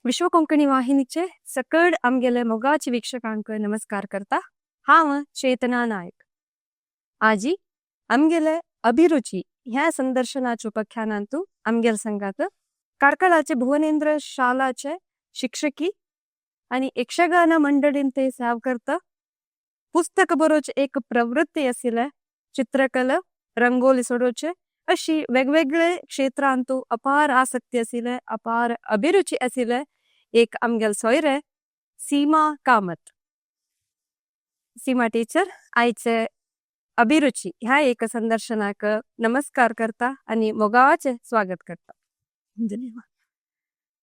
विश्व कोंकणी वाहिनीचे सकळ आमगेले मोगाचे वीक्षकांक नमस्कार करता. हांव चेतना नायक. आजी आमगेले अभिरुची ह्या संदर्शनाच्या उपख्यानांतु आमगेल संगात कार्कळाचे भुवनेंद्र शालाचे शिक्षकी आणि यक्षगान मंडळीन ते साव करता, पुस्तक बरोवचे एक प्रवृत्ती आशिल्ले, चित्रकला, रंगोली सोडोवचे अशी वेगवेगळे क्षेत्रांतु अपार आसक्ती आशिल्ले, अपार अभिरुची आशिल्ले एक आमगेल सोयरे सीमा कामत. सीमा टीचर, आयचे अभिरुची ह्या एक संदर्शनाक नमस्कार करता आणि मोगाचे स्वागत करता. धन्यवाद.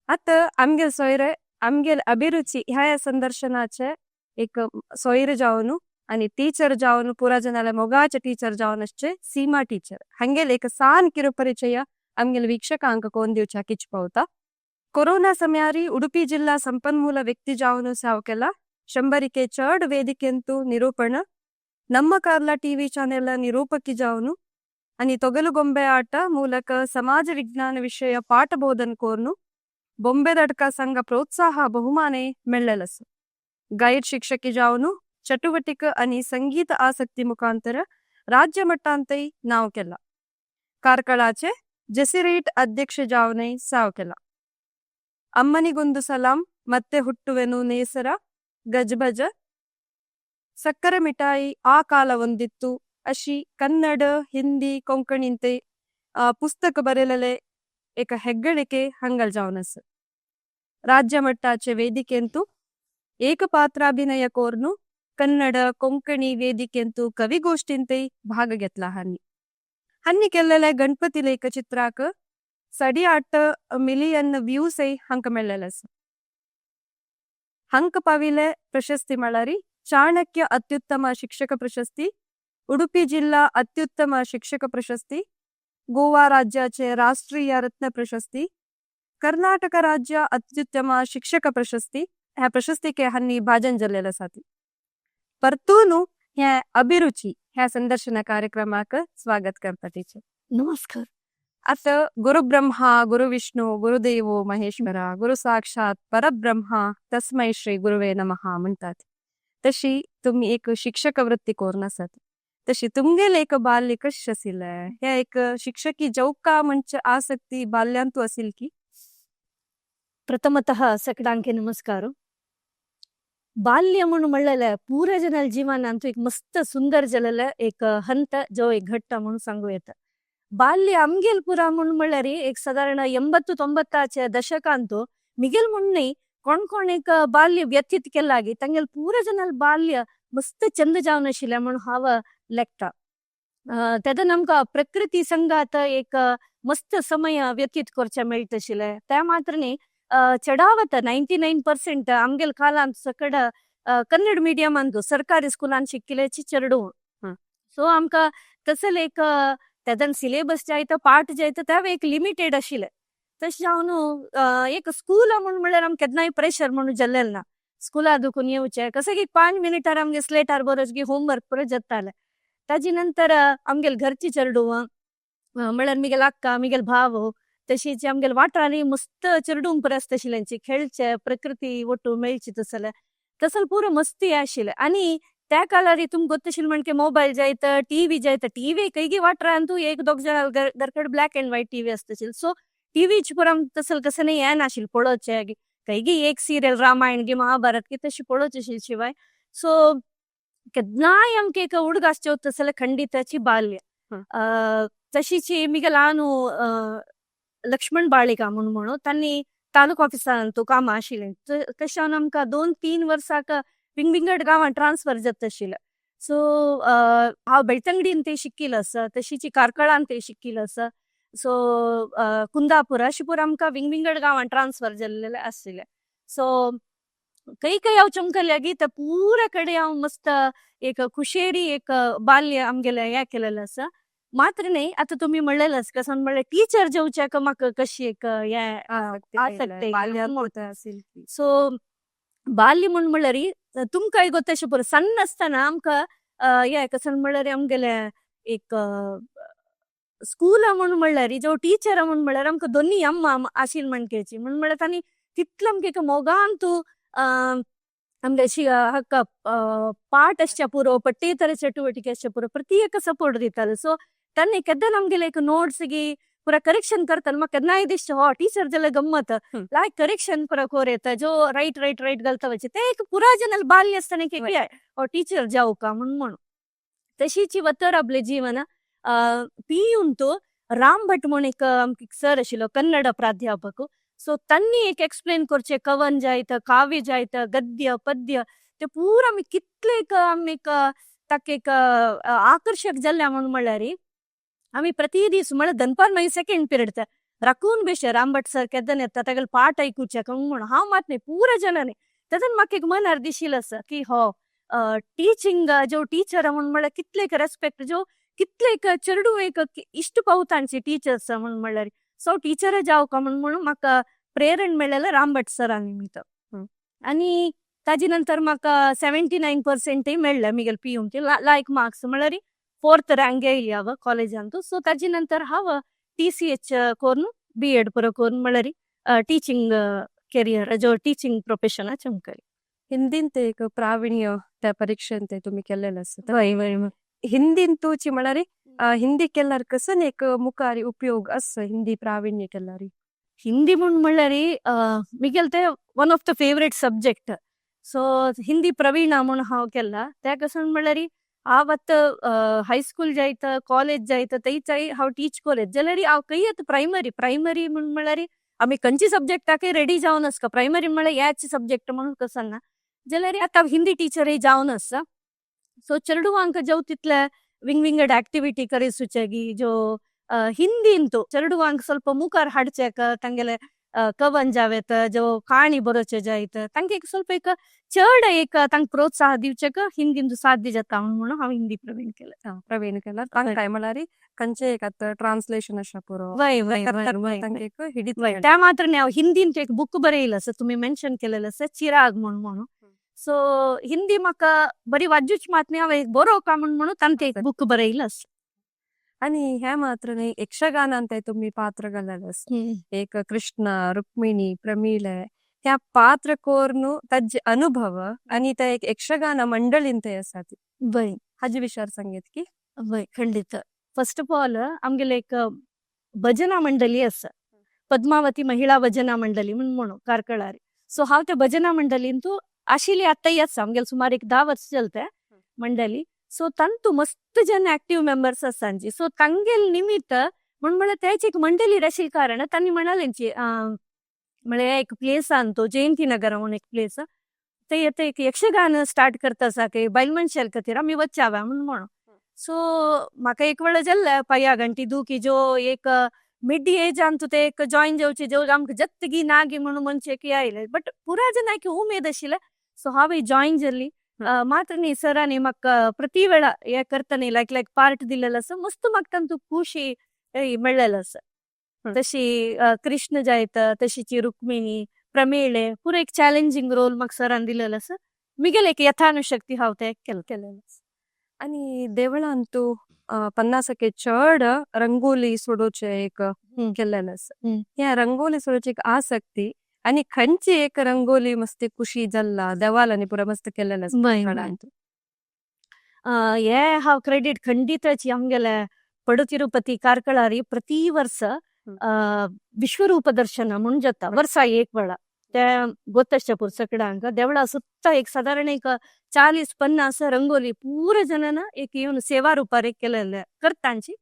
आता आमगेल सोयरे आमगेल अभिरुची ह्या संदर्शनाचे एक सोयरे जावन आणि टीचर जावन, पुरा जनाले मोगाचे टीचर जावन आसचे सीमा टीचर हांगेल एक सान किरु परिचय आमगेल वीक्षकांक कोण दिवच्याक इच्छपावता. ಕೊರೋನಾ ಸಮಯಾರಿ ಉಡುಪಿ ಜಿಲ್ಲಾ ಸಂಪನ್ಮೂಲ ವ್ಯಕ್ತಿ ಜಾವನು ಸಾವಕೆಲ್ಲ, 100ಕ್ಕೆ ಚಡ್ ವೇದಿಕೆಂತು ನಿರೂಪಣ, ನಮ್ಮ ಕಾರ್ಲ ಟಿವಿ ಚಾನೆಲ್ ನಿರೂಪಕಿ ಜಾವನು आणि ತೊಗಲು ಗೊಂಬೆ ಆಟ ಮೂಲಕ ಸಮಾಜ ವಿಜ್ಞಾನ ವಿಷಯ ಪಾಠ ಬೋಧನ್ ಕೋರ್ನು ಬೊಂಬೆದಡ್ಕ ಸಂಘ ಪ್ರೋತ್ಸಾಹ ಬಹುಮಾನೆ ಮೆಳ್ಳೆಲಸು. ಗೈಡ್ ಶಿಕ್ಷಕಿ ಜಾವನು ಚಟುವಟಿಕೆ आणि ಸಂಗೀತ ಆಸಕ್ತಿ ಮುಖಾಂತರ ರಾಜ್ಯ ಮಟ್ಟಾಂತೈ ನಾವು ಕೆಲ್ಲ. ಕಾರ್ಕಳಾಚೆ ಜೆಸಿರೇಟ್ ಅಧ್ಯಕ್ಷ ಜಾವನೈ ಸಾವಕೆಲ್ಲ. ಅಮ್ಮನಿಗೊಂದು ಸಲಾಂ, ಮತ್ತೆ ಹುಟ್ಟುವೆನು, ನೇಸರ, ಗಜ್ಬಜ, ಸಕ್ಕರೆ ಮಿಠಾಯಿ, ಆ ಕಾಲ ಒಂದಿತ್ತು ಅಶಿ ಕನ್ನಡ, ಹಿಂದಿ, ಕೊಂಕಣಿಂತೆ ಪುಸ್ತಕ ಬರೆಲಲೆ ಏಕ ಹೆಗ್ಗಳಿಕೆ ಹಂಗಲ್ ಜಾವನಸ್. ರಾಜ್ಯ ಮಟ್ಟಾಚೆ ವೇದಿಕೆಂತು ಏಕಪಾತ್ರಾಭಿನಯ ಕೋರ್ನು ಕನ್ನಡ, ಕೊಂಕಣಿ ವೇದಿಕೆಂತು ಕವಿಗೋಷ್ಠಿಂತೆ ಭಾಗ ಹನ್ನಿ. ಹನ್ನಿ ಕೆಲ್ಲಲೆ ಗಣಪತಿ ಲೇಖ ಚಿತ್ರಾಕ 8.5 ಮಿಲಿಯನ್ ವ್ಯೂಸ್ ಹಂಕ ಮೆಳ್ಳಲಸ್. ಹಂಕ ಪವಿಲೆ ಪ್ರಶಸ್ತಿ ಮಳರಿ ಚಾಣಕ್ಯ ಅತ್ಯುತ್ತಮ ಶಿಕ್ಷಕ ಪ್ರಶಸ್ತಿ, ಉಡುಪಿ ಜಿಲ್ಲಾ ಅತ್ಯುತ್ತಮ ಶಿಕ್ಷಕ ಪ್ರಶಸ್ತಿ, ಗೋವಾ ರಾಜ್ಯಾचे ರಾಷ್ಟ್ರೀಯ ರತ್ನ ಪ್ರಶಸ್ತಿ, कर्नाटक राज्य ಅತ್ಯುತ್ತಮ ಶಿಕ್ಷಕ ಪ್ರಶಸ್ತಿ ह्या प्रशस्तीके हन्नी भाजन जल्लेले आसात. परतून ह्या अभिरुची ह्या संदर्शन कार्यक्रमाक स्वागत करता टीचर. नमस्कार. आता गुरु ब्रह्मा गुरु विष्णू गुरुदेवो महेश्वरा गुरु साक्षात परब्रह्मा तस्मै श्री गुरुवे नमः म्हणतात. तशी तुम्ही एक शिक्षक वृत्ती कोरून आसात. तशी तुमगेले एक बाल्य कशें आशिल्लें? हे एक शिक्षकी जौका म्हणचे आसक्ती बाल्यांतू असेल की? प्रथमतः सकडांके नमस्कार. बाल्य म्हणून म्हणलेलं पुऱ्या जनाल जीवनांतू एक मस्त सुंदर जलेलं एक हंत जो एक घट्ट म्हणून सांगू येतं. बाल्य आमगेल पुरा म्हणून म्हणल्यार एक साधारण 80-90च्या दशकांतू मिगेल मुन्नी कोण कोण एक बाल्य व्यतीत केलागी ತಂಗೆಲ್ ಪೂರ ಜನಲ್ ಬಾಲ್ಯ ಮಸ್ತ್ ಚಂದ जावन आशिल्लें म्हणून हांव लेखता. तेन्ना आमकां प्रकृती संगात एक मस्त समय व्यतीत करचे मेळटा आशिल्लें. त्या मात्र न्ही, चडावत 99% आमगेल कालांत सकड कन्नड मिडियमांतू सरकारी स्कुलान शिकिल्ल्याची चेडूं. सो आमकां तसले एक तेदन सिलेबस जायत, पाठ जायत, ते एक लिमिटेड आशिल्लें. तशें जावन एक स्कूल म्हणून म्हणल्यार आमकां केन्नाय प्रेशर म्हणून जाल्लें ना. स्कुला दुखून येवचें कशें की 5 मिनिटार आमगे स्लेटार बरोवचें की होमवर्क पुरो जातालें. ताजे नंतर आमगेल घरची चेडूं म्हळ्यार मिगेल अक्का, मिगेल भाव, तशीच आमगेल वाठारांनी मस्त चेडूं पुरो आसता आशिल्लें. खेळचे, प्रकृती ಒಟ್ಟು मेळची तसले तसल पुरो मस्ती आशिल्लें. आनी त्या काळार तुमकां ಗೊತ್ತ आशिल्लें म्हणके मोबायल जायत, टीव्ही जायत. टीव्ही खंयगी वाठारांतू एक दोग जाणां घरकडेन ब्लॅक अँड व्हायट टीव्ही आसता आशिल्ली. सो टीव्हीची पुरो आमकां तसल कसं नाही येनाशिल्लें पळोवचें. खंयगी एक सिरियल रामायण गी महाभारत की तशी पळोवची आशिल्ली शिवाय. सो केन्नाय आमकां एक उडगास चेवता जाल्यार खंडिताची बाल्य. तशीची मिगे ल्हान लक्ष्मण बाळिका म्हणून म्हणू तांणी तालुका ऑफिसांत काम आशिल्लें. तशें जावन आमकां 2-3 वर्साक विंगविंगड गांवांत ट्रान्सफर जाता आशिल्लें. सो हांव बेळतंगडीन ते शिकिल्लें आसा, तशीच कार्कळान ते शिकिल्लें आसा. सो कुंदापूर अशें पुरो आमकां विंगविंगड गांवांत ट्रान्सफर जाल्लेले आशिल्लें. सो खंय खंय हांव चमकलें ते पुरा कडेन हांव मस्त एक खुशेरी एक बाल्य आमगेलें हें केलेलें आसा. मात्र न्ही, आतां तुमी म्हणलेलें कसो म्हणल्यार टिचर जेवच्याक म्हाका कशी एक हें आसक्ती. बाल्यांत असेल की. सो बाल्य म्हूण म्हणल्यार तुमकांय गोत्त अशें पुरो सण्ण आसतना आमकां हें कसो म्हणल्यार आमगेलें एक स्कूल म्हणून म्हणल्यार जो टिचर म्हणून म्हणल्यार आमकां दोनी अम्मा आशिल्ली म्हणकेची. म्हणून म्हणल्यार तांणी तितलो आमकां एक मोगान तूं आमगे हाका पाठ आसच्या पुरो, पठ्येतर चटुवटिके आसच्या पुरो, प्रति एक सपोर्ट दिताले. सो तांणी केन्ना आमगेले एक नोट्स गी पुरा करेक्शन करताले, म्हाका केन्नाय दिसचें हो टिचर जाल्यार गम्मत लायक करेक्शन पुरा कोर येता, जो रायट रायट रायट घालता वचे ते एक पुरा जनाल बाल्य आसतना एक हो टिचर जावका म्हूण म्हणून. तशीच वतर आपले जीवन पियून राम भट म्हूण एक आमकां सर आशिल्लो, कन्नड प्राध्यापक. सो तांणी एक एक्सप्लेन करचे कवन जायत, काव्य जायत, गद्य पद्य, ते पुरा आमी कितले एक आमी एक ताका एक आकर्शक जाल्ले म्हणून म्हणल्यार आमी प्रति दीस म्हळ्यार दनपार मागीर सेकेंड पिरियड राखून बेशे राम भट सर केदन येता तागेले पाठ आयकुचे म्हणून. हांव मात न्ही, पुरा जनांनी तेदन म्हाका एक मनार दिशिल्लें आसा की हो टिचींग जो टिचर म्हणून म्हणल्यार कितले एक रेस्पेक्ट, जो कितले एक चेडूं एक इश्ट पावतांची टिचर्स म्हणून म्हणल्यार. सो टिचर जावका म्हणून म्हणून म्हाका प्रेरण मेळ्ळेलें राम भट सरा निमित्त. आनी ताजे नंतर म्हाका 79%य मेळ्ळें मिगेल पियून लायक मार्क्स, म्हणल्यार फोर्थ रँक येयली हांव कॉलेजांतू. सो ताजे नंतर हांव टीसीएच करून बी एड पुरो करून म्हणल्यार टिचींग करियर, जो टिचींग प्रोफेशना चमकली. हिंदीन ते एक प्रावीण्य त्या परीक्षेन ते तुम्ही केलेलं आसता. वय वय. हिंदीन तुची म्हळ्यार हिंदी केल्यार कसन एक मुखार उपयोग आसा हिंदी प्रावीण्य केल्यार? हिंदी म्हूण म्हणल्यार मिगेल ते one of the favourite subject. So Hindi Praveena म्हूण हांव केला. त्या कसन म्हणल्यार हांव आतां हायस्कूल जायत, कॉलेज जायत, थंयचाय हांव टीच कॉलेज जाल्यार हांव खंय आतां प्रायमरी प्रायमरी म्हूण म्हणल्यार आमी खंयचे सब्जेक्टाकय रेडी जावन आसता. प्रायमरी म्हळ्यार ह्याच सब्जेक्ट म्हणून कसन ना, जाल्यार आतां हिंदी टिचरय जावन आसा. सो चेडवांक जावं तितले विंग विंगड एक्टिविटी करिसूचेगी, जो हिंदींतु चेडवांक ಸ್ವಲ್ಪ मुखार हाडचेक, तांगेले कवन जावेत, जो काणी बरोवचे जायत, तांकां एक ಸ್ವಲ್ಪ एक चड एक तांकां प्रोत्साह दिवचेक हिंदींतु साध्य जाता म्हणून हांव हिंदी प्रवीण केलें. प्रवीण केल्यार तांकां म्हळ्यार खंयचे एक आतां ट्रान्सलेशन अशें पुरो वय वय वय वय. तांकां एक हिडीत. वय, त्या मात्र न्ही, हांव हिंदीन एक बुक बरयला आसा, तुमी मेन्शन केलेलें आसा, चिराग म्हूण म्हणून. सो हिंदी म्हाका बरी वाजूच मात न्ही, हांव एक बरोवका म्हूण म्हणून तांकां एक बुक बरयला आसा. आणि ह्या मात्र न्ही, यक्षगानांत तुम्ही पात्र घालेलें आसा, एक कृष्ण, रुक्मिणी, प्रमीळे, ह्या पात्र कोर्नु ताजे अनुभव आणि ते एक यक्षगान मंडळीन ते आसा ती हाजे विचार सांगेत की? वय, खंडित. फर्स्ट ऑफ ऑल आमगेले एक भजना मंडळी आसा, पद्मावती महिळा भजना मंडळी म्हूण म्हणून कार्कळार. सो हांव त्या भजना मंडळींतू आशिल्ली, आतांय आसा. आमगेले सुमार एक 10 वर्स चलता मंडळी. सो तांतू मस्त जन एक्टिव मेंबर्स आसांची. सो तांगेल निमित्त म्हूण म्हळ्यार त्याची एक मंडळी आशिल्ल्या कारण तांणी म्हणालेंची, म्हळ्यार एक प्लेस तो जयंती नगर म्हणून एक प्लेस, ते येता एक यक्षगान स्टार्ट करता आसा की बायल मनशां खातीर आमी वचाव्या म्हणून म्हणून. सो म्हाका एक वेळा जाल्लें पांया घंटी दुखी, जो एक मिड एजांतू ते एक जॉईन जावचे, जो आमकां जत्तगी नागी म्हणून मनशेक आयले, बट पुरा जना एक उमेद आशिल्ले. सो हांव जॉईन जाल्ली. मात्र न्ही, सरांनी म्हाका प्रति वेळा हे करतना लायक लायक पार्ट दिलेलो आसा, मस्त म्हाका तांचो खुशी मेळ्ळेलो आसा. तशी कृष्ण जायत, तशीची रुक्मिणी, प्रमेळे, पुरो एक चॅलेंजींग रोल म्हाका सरान दिलेलो आसा. मिगेले एक यथानुशक्ती हांव ते केलें. केलेलें आसा. आणि देवळांतू 50ಕ್ಕೆ चड ರಂಗೋಲಿ सोडोवचे एक केल्लेलें आसा. ह्या ರಂಗೋಲಿ सोडोवचे एक आसक्ती आणि खंयची एक ರಂಗೋಲಿ मस्ती खुशी जाल्ला देवालांनी पुरा मस्त केल्लेलें आसा देवळांतू? हे हांव क्रेडीट खंडितची आमगेले पडु तिरुपती कार्कळारी प्रति वर्स विश्वरूप दर्शन म्हणून जाता वर्सा एक वेळा. ते गोतश्चपूर सगळ्यांक देवळा सुತ್ತ एक सादारण एक 40-50 ರಂಗೋಲಿ पूरा जनान एक येवन सेवा रुपार एक केलेले करतांची.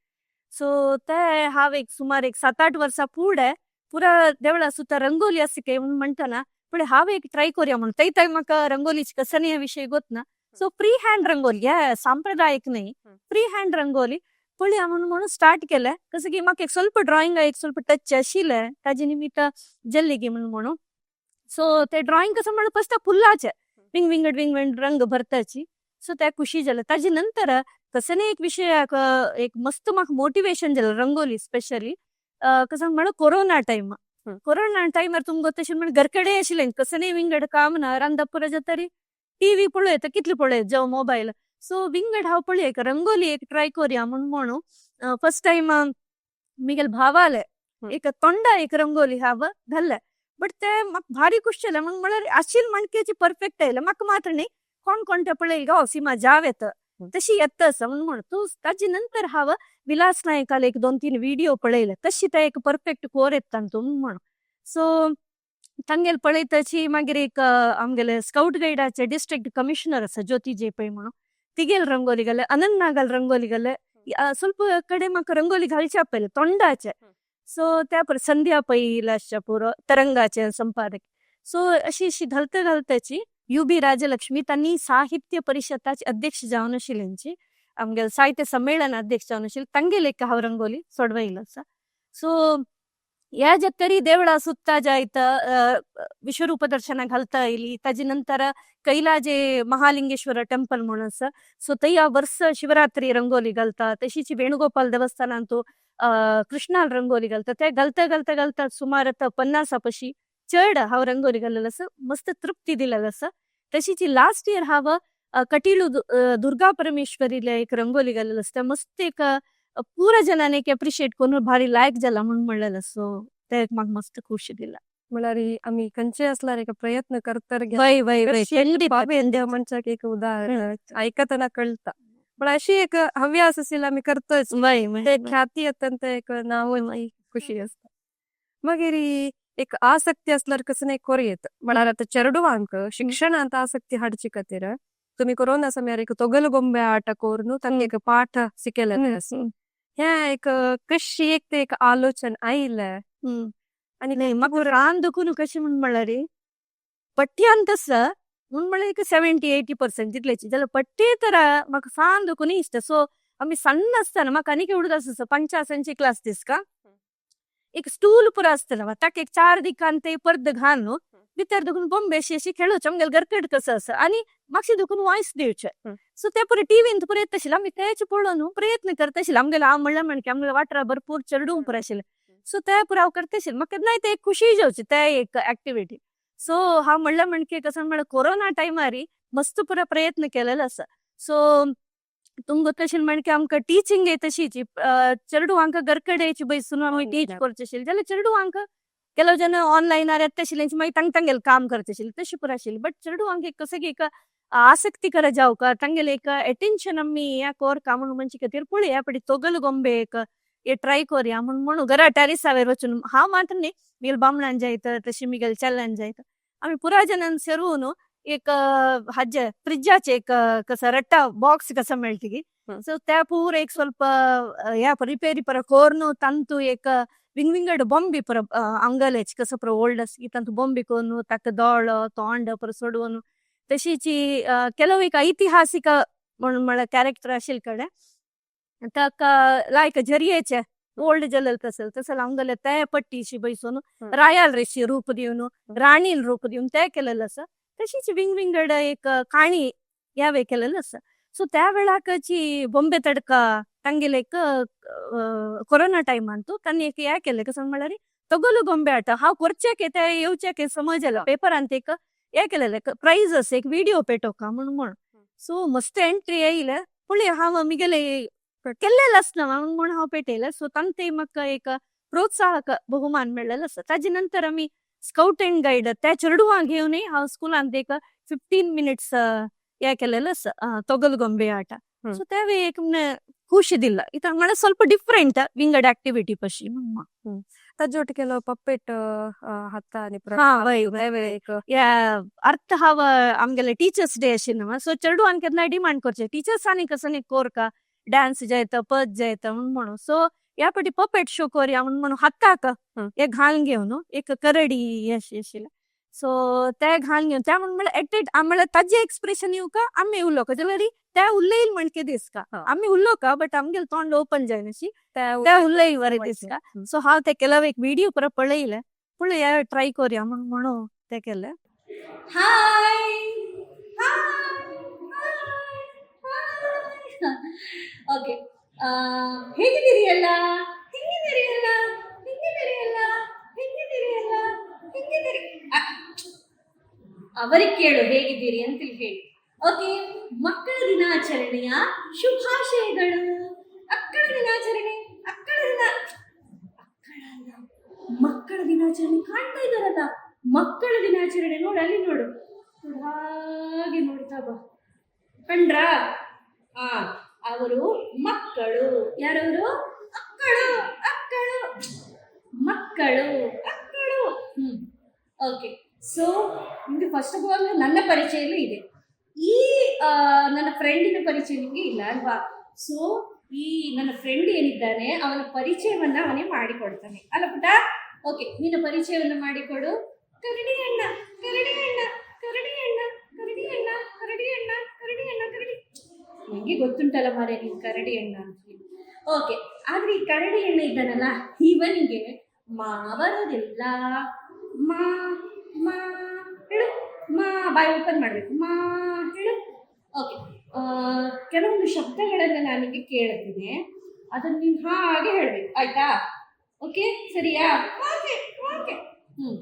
सो ते हांव एक सुमार एक 7-8 वर्सां फुडें पुरा देवळा सुद्दां ರಂಗೋಲಿ आसा काय म्हणून म्हणटना, पण हांव एक ट्राय करूया म्हणून. थंय थंय म्हाका रंगोलीची कसनी ह्या विशय गोत ना. सो फ्री हँड रंगोली, ह्या सांप्रदायिक न्ही, फ्री हँड रंगोली पळया म्हणून म्हणून स्टार्ट केलें. कसं की म्हाका एक ಸ್ವಲ್ಪ ड्रॉइंग एक ಸ್ವಲ್ಪ टच आशिल्लें, ताजे निमित्त जाल्ली की म्हणून म्हणून. सो ते ड्रॉइंग कसं म्हणून फक्त फुलाचे विंग विंगड विंगड रंग भरताची. सो त्या खुशी जालें. ताजे नंतर कसं एक विशयाक एक मस्त म्हाका मोटिवेशन जालें रंगोली स्पेशली, कसं म्हणून कोरोना टायम. कोरोना टायमार तुमकां तशें म्हणून घरकडे आशिल्लें, कसं विंगड काम ना, रांदप जातरी टीव्ही पळयता, कितले पळयत जावं मोबायल. सो विंगड हांव पळय एक रंगोली एक ट्राय करूया म्हणून म्हणून फर्स्ट टायम मिगेल भावाले एक तोंडा एक रंगोली हांव घाल्ले. बट ते म्हाका भारी खुश जालें म्हण म्हळ्यार आशिल माणक्याची परफेक्ट आयलें म्हाका मात्र न्ही कोण कोण ते पळय गो सीमा जाव येता तशी येता आसा म्हणून म्हण तूं ताजे नंतर हांव विलास नायकाले एक दोन तीन व्हिडिओ पळयले तशी ते एक परफेक्ट कोर येता तूं म्हण. सो तांगेल पळयताची मागीर एक आमगेले स्काउट गायडाचे डिस्ट्रिक्ट कमिशनर आसा ज्योती जे पै म्हणून तिगेल रंगोली घाले, अनंत नागाल रंगोली घाले. ಸ್ವಲ್ಪ ಕಡೆ म्हाका रंगोली घालच्या पयले तोंडाचे. सो त्या पर संध्या पै आसच्या पुरो तरंगाचे संपादक. सो अशी अशी घालता घालताची you बी राजलक्ष्मी तांणी साहित्य परिषदाचे अध्यक्ष जावन आशिल्ल्यांची आमगेले साहित्य संमेलन अध्यक्ष जावन आशिल्ले तांगेले एक हांव रंगोली सोडवयलो आसा. सो ह्या जे तरी देवळां सुत्ता जायत विश्वरूप दर्शनाक घालता आयली. ताजे नंतर कैलाजे महालिंगेश्वर टेंपल म्हणून आसा, सो थंय ह्या वर्स शिवरात्री रंगोली घालता. तशीच वेणुगोपाल देवस्थानांतू कृष्णाल रंगोली घालता. ते घालता घालता घालता सुमार आतां 50 पशी चड हांव रंगोली घाल्लेलो आसा, मस्त तृप्ती दिलेलो आसा. तशीच लास्ट इयर हांव कटीलू दुर्गा परमेश्वरीले एक रंगोली घाल्लेलो आसा, मस्त एक पुरा जनांनी एक एप्रिशिएट करून भारी लायक जाला म्हणून म्हणलेलो. सो ते एक म्हाका मस्त खुशी दिला. म्हळ्यार आमी खंयचे असल्यार एक प्रयत्न करतर. वय वय वय. मनशाक एक उदाहरण आयकतना कळटा, पण अशी एक हव्यास आशिल्ली आमी करतच वय वय. ते ख्याती येता, एक नांव खुशी आसता. मागीर एक आसक्ती असल्यार कसं नाही कोर येत. म्हळ्यार आतां चेडवांक शिक्षणांत आसक्ती हाडची खातीर तुमी कोरोना समयार एक ತೊಗಲು ಗೊಂಬೆ ಆಟ कोरून तांकां एक पाठ शिकयले. हें एक कशी एक ते एक आलोचन आयलें आनी नाही म्हाका रान दुखून कशें म्हण म्हणल्यार पठ्यांत आसा म्हूण म्हळ्यार एक 70-80% तितलेची जाल्यार पठ्येतर म्हाका सान दुखून इश्ट. सो आमी सण्ण आसतना म्हाका आनीक उडगास आसा, पंचासांची क्लास दिसका एक स्टूल पुरो आसतलो, ताका एक चार दिकान ते पर्द घालून भितर दुखून बॉम्बे अशी अशी खेळोवचे, आमगेले घरकट कसो आसा आनी मातशें दुखून वॉयस दिवचे. सो ते पुरो टिवीन पुरो येता आशिल्लें, आमी तेच पळोवन प्रयत्न करता आशिल्ले. आमगेले हांव म्हणल्यार म्हणके आमगेले वाठारा भरपूर चेडूं पुरो आशिल्लें, सो ते पुरो हांव करता आशिल्लें. म्हाका केन्नाय ते एक खुशी जावची ते एक एक्टिविटी. सो हांव म्हणल्यार म्हणके कसो म्हळ्यार कोरोना टायमार मस्त पुरो प्रयत्न केलेलो आसा. सो तुमकां तशें म्हणके आमकां टिचींग तशीच चेडवांक घरकडेची बसून आमी टीच करचे आशिल्लें जाल्यार चेडवांक ಕೆಲವು ಜನ ಆನ್ಲೈನ್ येता आशिल्ले, मागीर तांकां तांगेलें काम करचे आशिल्लें, तशें पुरो आशिल्लें. बट चेडवांक एक कसं की एक आसक्तीकर जावका तांगेलें एक एटेन्शन आमी ह्या कोरका म्हणून म्हणचे खातीर पळय ह्या फावटी ತೊगल ಗೊಂಬೆ एक हे ट्राय कोरया म्हणून म्हणून घरा टॅरिसावेर वचून हांव मात्र न्ही, मिगेल बामणान जायत तशी मिगेल चेल्यान जायत आमी पुरा जणान सेरून एक हाजे फ्रिजाचे एक कसं रट्टा बॉक्स कसं मेळटगी, सो त्या पूर एक ಸ್ವಲ್ಪ ह्या रिपेरी पर कोर्न तांतू एक विंग विंगड बॉम्बी पर आंगलेच कसं पर ओल्ड आसली तांतू बॉम्बी कोरून ताका दोळो तोंड पर सोडून तशीच ಕೆಲವು एक ऐतिहासिक म्हणून म्हळ्यार कॅरेक्टर आशिल्ले कडेन ताका लायक झरयेचे ओल्ड जलेल तसेल तसेल आमगेले ते पट्टीशी बैसून रायाल रेशी रूप दिवन राणील रूप दिवन ते केलेलं आसा. तशीच विंग विंगड एक काणी ह्यावे केलेलं आसा. सो त्या वेळाकची बॉम्बे तडका तांगेले एक कोरोना टायमांतू तांणी एक हे केलें कसं म्हळ्यार ತೊಗಲು ಗೊಂಬೆ ಆಟ हांव करचें ते येवचें समज जालो पेपरांत एक हे केलेलें प्रायज आसा एक विडियो पेटोवका म्हणून म्हण. सो मस्त एंट्री येयले पळय हांव मिगेले केल्लेलें आसना म्हणून हांव पेटयलें. सो तांकां म्हाका एक प्रोत्साहक बहुमान मेळ्ळेलो आसा. ताजे नंतर आमी स्काउट अँड गायड त्या चेडवांक घेवन हांव स्कुलांत एक 15 मिनिट्स हे केलेलो आसा ತೊಗಲು ಗೊಂಬೆ ಆಟ. सो तेवे एक ಖುಷಿ ದಿಲ್ಲ ಇತ म्हळ्यार ಸ್ವಲ್ಪ ಡಿಫ್ರೆಂಟ್ ವಿಂಗಡ್ ಆಕ್ಟಿವಿಟಿ ಪಶಿ. ताजे ಒಟ್ಟಿಗೆ ಕೆಲವು ಪಪ್ಪೆಟ್ ಹತ್ತ आनी हा वय वय. तेवे एक अर्थ हांव आमगेले टीचर्स डे आशिल्ले, सो चेडवान केन्ना डिमांड करचे टीचर्सांनी कसं कोरका डान्स जायता पद जायता म्हणून म्हणून. सो ह्या फावटी पपेट शो कोरया म्हणून म्हणून हाताक हे घालून घेवन एक करडी अशी आशिल्लें, सो ते घालून घेवन त्या म्हणून म्हळ्यार एट म्हळ्यार ताजे एक्सप्रेशन येवका आमी उलोवका जाल्यार ते उलयल म्हणके दिसका आमी उलोवका बट आमगेले तोंड ओपन जायनाशी ते उलय बरें दिसका. सो हांव ते केला एक विडियो परत पळयले पळय ट्राय कोरया म्हणून म्हणून ते केलें. हाय हाय हाय ಹಾಯ್. ಓಕೆ, ಹೇಗಿದ್ದೀರಿ ಎಲ್ಲ? ಹೆಂಗಿದ್ದೀರಿ ಎಲ್ಲ? ಹೆಂಗಿದ್ದೀರಿ ಎಲ್ಲ? ಹೆಂಗಿದ್ದೀರಿ ಎಲ್ಲ? ಹೆಂಗಿದ್ದೀರಿ? ಅವರಿಗೆ ಕೇಳು ಹೇಗಿದ್ದೀರಿ ಅಂತ ಹೇಳಿ. ಓಕೆ, ಮಕ್ಕಳ ದಿನಾಚರಣೆಯ ಶುಭಾಶಯಗಳು. ಮಕ್ಕಳ ದಿನಾಚರಣೆ, ಮಕ್ಕಳ ದಿನ, ಮಕ್ಕಳ ಮಕ್ಕಳ ದಿನಾಚರಣೆ ಕಾಣ್ತಾ ಇದ್ದಾರಲ್ಲ. ಮಕ್ಕಳ ದಿನಾಚರಣೆ. ನೋಡು, ಅಲ್ಲಿ ನೋಡು ನೋಡು, ಹಾಗೆ ನೋಡ್ತಾ ಬಾ. ಕಂಡ್ರಾ? ಆ ಅವರು ಮಕ್ಕಳು. ಯಾರವರು? ಅಕ್ಕಳು, ಅಕ್ಕಳು, ಮಕ್ಕಳು, ಅಕ್ಕಳು. ಓಕೆ, ಸೊ ನಿಮಗೆ ಫಸ್ಟ್ ಆಫ್ ಆಲ್ ನನ್ನ ಪರಿಚಯಲ್ಲೂ ಇದೆ. ಈ ನನ್ನ ಫ್ರೆಂಡಿನ ಪರಿಚಯ ನಿಮಗೆ ಇಲ್ಲ ಅಲ್ವಾ? ಸೊ ಈ ನನ್ನ ಫ್ರೆಂಡ್ ಏನಿದ್ದಾನೆ, ಅವನ ಪರಿಚಯವನ್ನ ಅವನೇ ಮಾಡಿಕೊಡ್ತಾನೆ ಅಲ್ಲ ಪುಟ್ಟ? ಓಕೆ, ನಿನ್ನ ಪರಿಚಯವನ್ನು ಮಾಡಿಕೊಡು. ಕರಡಿ ಅಣ್ಣ, ಕರಡಿ ಅಣ್ಣ, ಕರಡಿ ಅಣ್ಣ, ಕರಡಿ ಅಣ್ಣ, ಕರಡಿ ಅಣ್ಣ, ಕರಡಿ ಅಣ್ಣ, ಕರಡಿ. ನನಗೆ ಗೊತ್ತುಂಟಲ್ಲ ಮಾರೆ, ನೀನು ಕರಡಿ ಅಣ್ಣ ಅಂತ ಹೇಳಿ. ಓಕೆ, ಆದ್ರೆ ಈ ಕರಡಿ ಅಣ್ಣ ಇದ್ದಾನಲ್ಲ, ಇವನಿಗೆ ಮಾ ಬರೋದಿಲ್ಲ. ಮಾ, ಮಾ ಹೇಳು. ಮಾ, ಬಾಯ್ ಓಪನ್ ಮಾಡಬೇಕು. ಮಾ ಹೇಳು. ಓಕೆ, ಕೆಲವೊಂದು ಶಬ್ದಗಳನ್ನು ನಾನು ನಿಮಗೆ ಕೇಳ್ತೀನಿ, ಅದನ್ನು ನೀನು ಹಾಗೆ ಹೇಳಬೇಕು, ಆಯ್ತಾ? ಓಕೆ, ಸರಿಯಾ? ಓಕೆ ಓಕೆ ಹ್ಮ್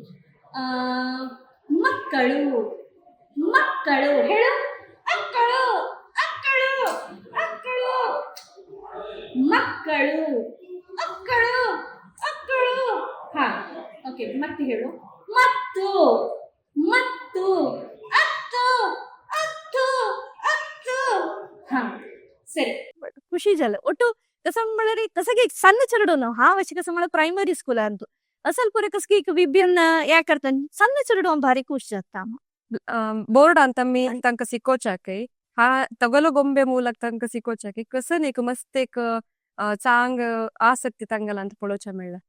ಮಕ್ಕಳು, ಮಕ್ಕಳು ಹೇಳು. ಅಕ್ಕಳು, ಅಕ್ಕಳು, ಅಕ್ಕಳು, ಮಕ್ಕಳು, ಅಕ್ಕಳು, ಅಕ್ಕಳು. ಹಾ, ಓಕೆ, ಮತ್ತೆ ಹೇಳು. ಮತ್ತು, ಮತ್ತು, ಅತ್ತು, ಅತ್ತು, ಅತ್ತು. ಹಾ, ಸರಿ. ಖುಷಿ जालें. ಒಟ್ಟು कसं म्हळ्यार कसं की ಸಣ್ಣ चेडूं न्हू हांव अशें कसं म्हळ्यार प्रायमरी स्कुलान तूं असल पुरे कसं की एक विभिन्न हें करता सण्ण चेडूं भारी खुश जाता. बोर्डान आमी तांकां शिकोवच्याकय हा तगलो ಗೊಂಬೆ ಮೂಲಕ तांकां शिकोवच्याक कसन एक मस्त एक चांग आसक्ती तांगेल्यान पळोवच्या मेळ्ळा.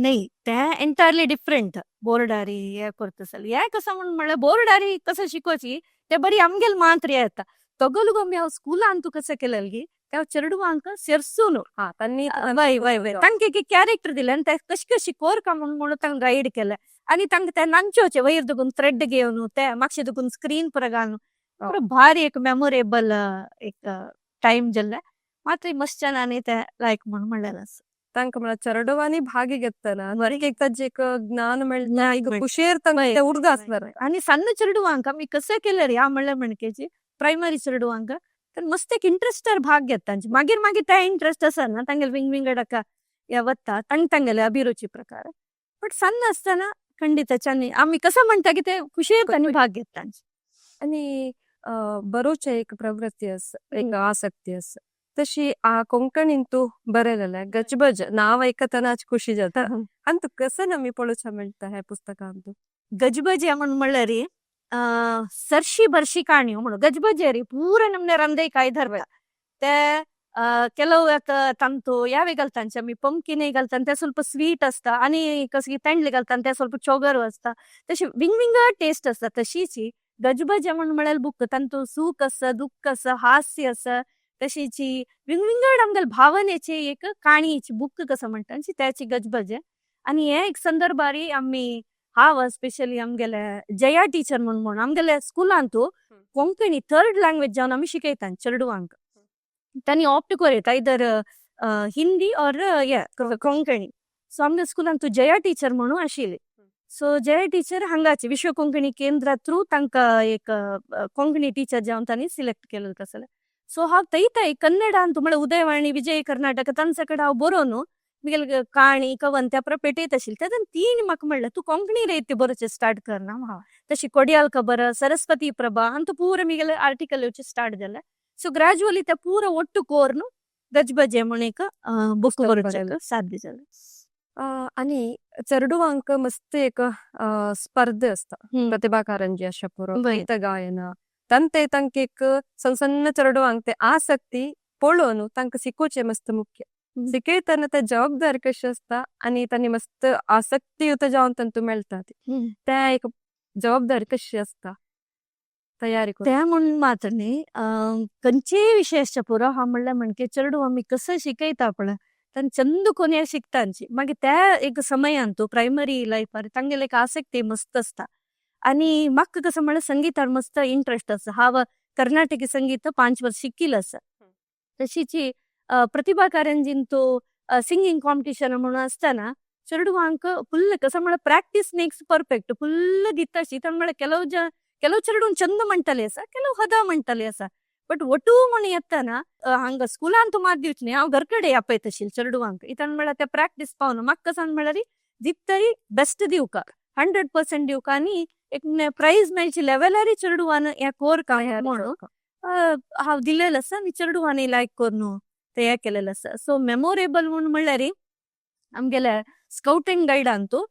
नाही, ते एंटायरली डिफरंट. बोर्डारी हे करता जाल्यार हें कसं म्हण म्हळ्यार बोर्डारी कसं शिकोवची ते बरी आमगेल मात्र येता. ತೊಗಲು ಗೊಂಬೆ हांव स्कुलान तूं कसं केलें गी त्या चेडवांक सेरसून हा, तांणी वय वय वय तांकां एक कॅरेक्टर दिलें आनी ते कशी कशी कोरका म्हूण म्हणून तांकां गायड केलें आनी तांकां ते नांचोचे वयर दुखून थ्रेड घेवन ते मातशें दुखून स्क्रीन पुरा घालून पुरा भारी एक मेमोरेबल एक टायम जाल्लें. मात्र मस्त जणांनी ते लायक म्हूण म्हणलेलें आसा. तांकां म्हळ्यार चेडवांनी भागी घेतना एक एक ताजें एक ज्ञान मेळटा, एक खुशयेर वय. तांकां उर्गा आसता. आनी सण्ण चेडवांक आमी कशें केलें रे म्हणल्यार म्हणकेची प्रायमरी चेडवांक तर मस्त एक इंट्रस्टार भाग घेता तांचे. मागीर मागीर ते इंट्रस्ट आसा ना तांगेले विंग विंगड हाका हे वता तांग तांगेले अभिरुची प्रकार, बट सण्ण आसतना खंडीत आनी आमी कसं म्हणटा की ते खुशयेन तांणी भाग घेता तांचे. आनी बरोवचे एक प्रवृत्ती आसा, एक आसक्ती आसा, तशी कोंकणीन तूं बरयलेलें गजबज नांव आयकतनाच खुशी जाता. आनी तूं कसं आमी पळोवच्या मेळटा ह्या पुस्तकान तूं? गजबज म्हण म्हणल्यार सरशी ಬರ್ಶಿ ಕಾಣಿಯು म्हणून गजबजे ರೀ ಪೂರ ನಮ್ನೆ ರಂದೆ ಕಾಯಿ धरता ते ಕೆಲವು ತಂತು ಯಾವೆ घालता आमी, पंपकिनय घालता, ते ಸ್ವಲ್ಪ ಸ್ವೀಟ್ आसता आनी कसली तेंडली घालता, ते ಸ್ವಲ್ಪ चोगर आसता, तशी विंग विंगड टेस्ट आसता. तशीच ही गजबज म्हण म्हळ्यार बुक तांतू सूख आसा, दुःख आसा, हास्य आसा, तशीच विंग विंगड आमगेले भावनेची एक काणयेची बुक कसं म्हणटा त्याची गजबज. आनी हे एक संदर्भारी आमी हांव स्पेशली आमगेले जया टीचर म्हूण म्हणून आमगेले स्कुलांतू कोंकणी थर्ड लँग्वेज जावन आमी शिकयता चेडवांक. तांणी ऑप्ट करयता आयदर हिंदी ऑर हे कोंकणी. सो आमच्या स्कुलांत जया टीचर म्हणून आशिल्ली. सो जया टीचर हांगाची विश्व कोंकणी केंद्रा थ्रू तांकां एक कोंकणी टीचर जावन तांणी सिलेक्ट केलें तसलें. सो हांव थंय कन्नडांत म्हळ्यार उदयवाणी, विजय कर्नाटक तांचे कडेन हांव बरोवन मुगेले काणी कवन त्या पेटयत आशिल्लें. तेन्ना तिणी म्हाका म्हणलें, तूं कोंकणी रे बरोवचें स्टार्ट कर ना. हांव तशी कोडियाल खबर, सरस्वती प्रभा अंतू पूरा मुगेले आर्टिकल येवचें स्टार्ट जालें. सो ग्रॅज्युअली ते पूरा ಒಟ್ಟು कोर्न गजबजे म्हूण एक बुक बरोवचें साध्य जालें. आनी चेडवांक मस्त एक स्पर्धे आसता, प्रतिभा कारंजी अशें पुरो, गीत गायन तांते तांकां एक सಣ್ಣ सಣ್ಣ चेडवांक ते आसक्ती पळोवन तांकां शिकोवचें मस्त मुख्य. शिकयतना ते जबाबदारी कशी आसता आनी तांणी मस्त आसक्तीयुत जावन तांतू मेळटा ती ते एक जबाबदारी कशी आसता तयारी करून? ते म्हूण मात्र न्ही, खंयचेय विशय आसचे पुरो, हांव म्हणल्यार म्हणके चेडूं आमी कसं शिकयता पळय तांणी चंद कोन्या शिकतांची. मागीर त्या एक समयांतू प्रायमरी लायफार तांगेले एक आसक्ती मस्त आसता. आनी म्हाका कसं म्हणल्यार संगीतार मस्त इंट्रस्ट आसा. हांव कर्नाटकी संगीत 5 वर्स शिकिल्लें आसा. तशीच प्रतिभा कारंजीन सिंगींग कॉम्पिटिशन म्हणून आसतना चेडवांक फुल कसं म्हळ्यार प्रॅक्टीस मेक्स परफेक्ट फुल दिता शी. म्हळ्यार ಕೆಲವು ಜ ಕೆಲವು चेडूं चंद म्हणटले आसा, ಕೆಲವು हद म्हणटले आसा, बट ಒಟ್ಟು म्हण येतना हांगा स्कुलान तूं मात दिवचे न्ही, हांव घर कडेन आपयता आशिल्लें चेडवांक. इतन म्हळ्यार ते प्रॅक्टीस पावना. म्हाका कसं म्हळ्यार दितरी बेस्ट दिवका, 100% दिवका आनी एक प्रायज मेळची लेवलारी चेडवान ह्या कोरका म्हणून हांव दिलेलें आसा आनी चेडवांनी लायक करून ते हें केलेलें आसा. सो मेमोरेबल म्हूण म्हणल्यार आमगेले स्काउट अँड गायडांतू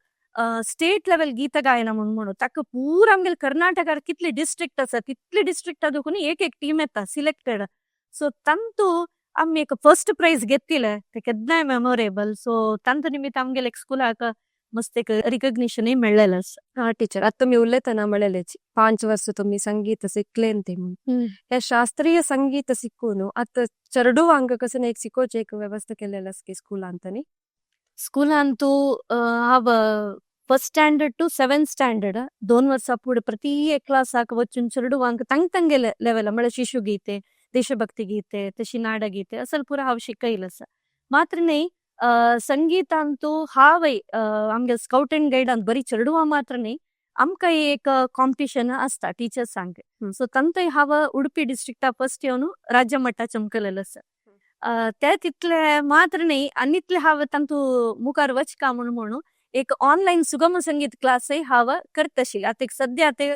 स्टेट लेवल गीत गायन म्हूण म्हणू ताका पूरा आमगेले कर्नाटकार कितले डिस्ट्रिक्ट आसा तितले डिस्ट्रिक्टा देखून एक एक टीम येता सिलेक्टेड. सो तांतू आमी एक फर्स्ट प्रायज घेतिले, ते केन्नाय मेमोरेबल. सो तांतू निमित्त आमगेले स्कुलाक मस्त एक रिकग्निशनूय मेळ्ळेलें आसा. हा टीचर, आता तुमी उलयतना म्हणलेलेच 5 वर्स तुमी संगीत शिकलेन ते म्हणून. हे शास्त्रीय संगीत शिकून आता चेडवांक कसन एक शिकोवचे एक व्यवस्था केलेलं आसा स्कुलांतनी? स्कुलांतू हांव first standard to seventh standard 2 वर्सां फुडें प्रತಿ एक क्लासाक वचून चेडवांक तांग तांगेले लेवल, म्हळ्यार शिशुगीते, देशभक्ती गीते, तशी नाडगीते असल पुरा हांव शिकयलें आसा. मात्र न्ही, संगीतांतू हांवय आमगे स्काउट अँड गायडान बरी चेडवां मात्र न्ही, आमकां एक कॉम्पिटिशन आसता टिचर्सांक. सो तांतूय हांव उडपी डिस्ट्रिक्टा फर्स्ट येवन राज्य मट्टा चमकलेलें आसा. ते तितले मात्र न्ही, आनी इतले हांव तांतू मुखार वचका म्हणून म्हणून एक ऑनलायन सुगम संगीत क्लासय हांव करता आशिल्लें. आतां एक सद्या ते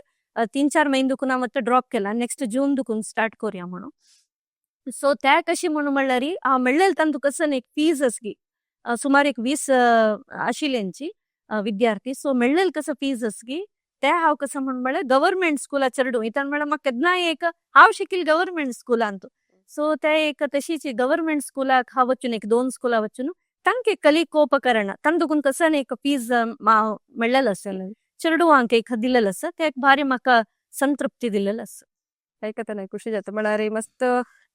3-4 म्हयने दुखून हांव आतां ड्रॉप केला, नेक्स्ट जून दुखून स्टार्ट करुया म्हणून. सो त्या कशी म्हणून म्हणल्यार हांव मेळ्ळेलें तांतू कसन एक फीज आसली, सुमार एक 20 आशिल्ल्यांची विद्यार्थी. सो मेळ्ळेलें कसं फीज आसली ते हांव कसं म्हण म्हळ्यार गव्हर्मेंट स्कुला चेडूं इतन म्हळ्यार म्हाका केन्नाय एक हांव शिकिल्लें गव्हर्मेंट स्कुलांत. सो ते एक तशीच गव्हर्मेंट स्कुलाक हांव वचून एक दोन स्कुला वचून तांकां कलिकोपकरण तांकां दुखून कसं एक फीज मेळ्ळेलें आसलें, चेडवांक एक दिलेलें आसा. ते एक भारी म्हाका संतृप्ती दिलेलें आसा. ऐकतना खुशी जाता, म्हळ्यार मस्त